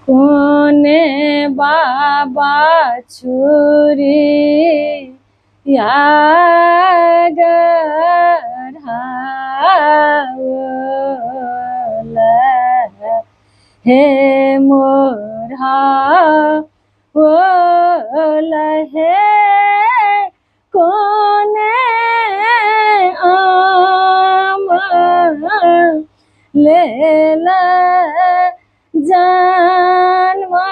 कोने बाबा छुरी या गढ़ाओल हे मोरा ओल हे कोने आम लेल जानवा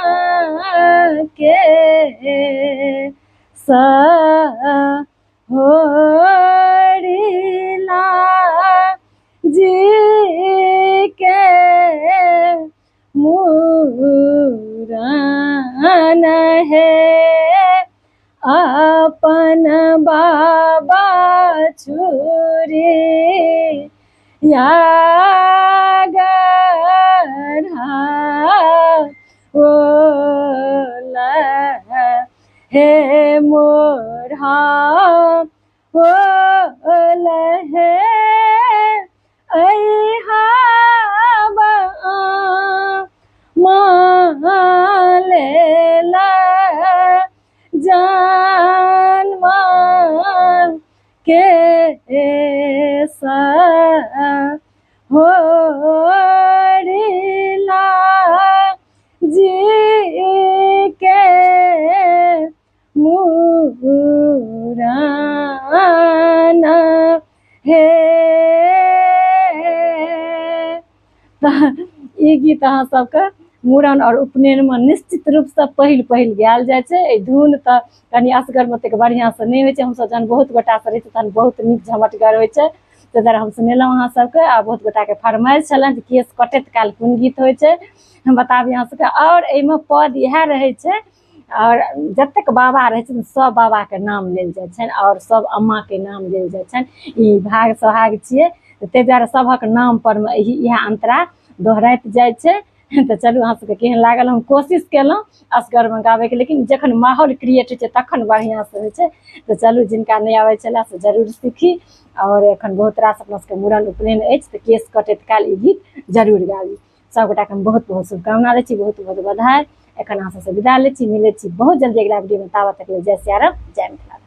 के होरिला जी के मुरान हे अपन बाबा छुरी या गढ़ा ओल हे मोरा ओल हे ऐहा मालेला जानवा के होरिला जी के मुरान हे। तऽ ई गीत अहाँ सबके मूड़न आओर उपनयनमे निश्चित रूपसँ पहिल पहिल गायल जाइ छै। एहि धुन तऽ कनि असगरमे ओतेक बढ़िआँसँ नहि होइ छै, हमसब जहन बहुत गोटासँ रहै छी तहन बहुत नीक झमटगर होइ छै। ताहि दुआरे हम सुनेलहुँ अहाँ सबके। आ बहुत गोटाके फरमाइश छलनि जे केश कटैत काल कोन गीत होइ छै, हम बताबी अहाँ सबके। आओर एहिमे पद इएह रहै छै आओर जतेक बाबा रहै छथिन सब बाबाके नाम लेल जाइ छनि आओर सब अम्माके नाम लेल जाइ छनि। ई भाग सोहाग छियै, ताहि दुआरे सभक नाम परमे इएह अन्तरा दोहराइत जाइ छै। तऽ चलू अहाँ सबके केहन लागल, हम कोशिश केलहुँ असगरमे गाबैके, लेकिन जखन माहौल क्रिएट होइ छै तखन बढ़िआँसँ होइ छै। तऽ चलू जिनका नहि आबै छलै से जरूर सीखी। आओर एखन बहुत रास अपना सबके मूड़न उपनयन अछि, तऽ केश कटैत काल ई गीत जरूर गाबी। सब गोटाके हम बहुत बहुत शुभकामना दै छी, बहुत बहुत बधाई। एखन अहाँ सबसँ विदा लै छी, मिलै छी बहुत जल्दी अगिला वीडियोमे। ताबत तक लेल जय सियाराम, जय मिथिला।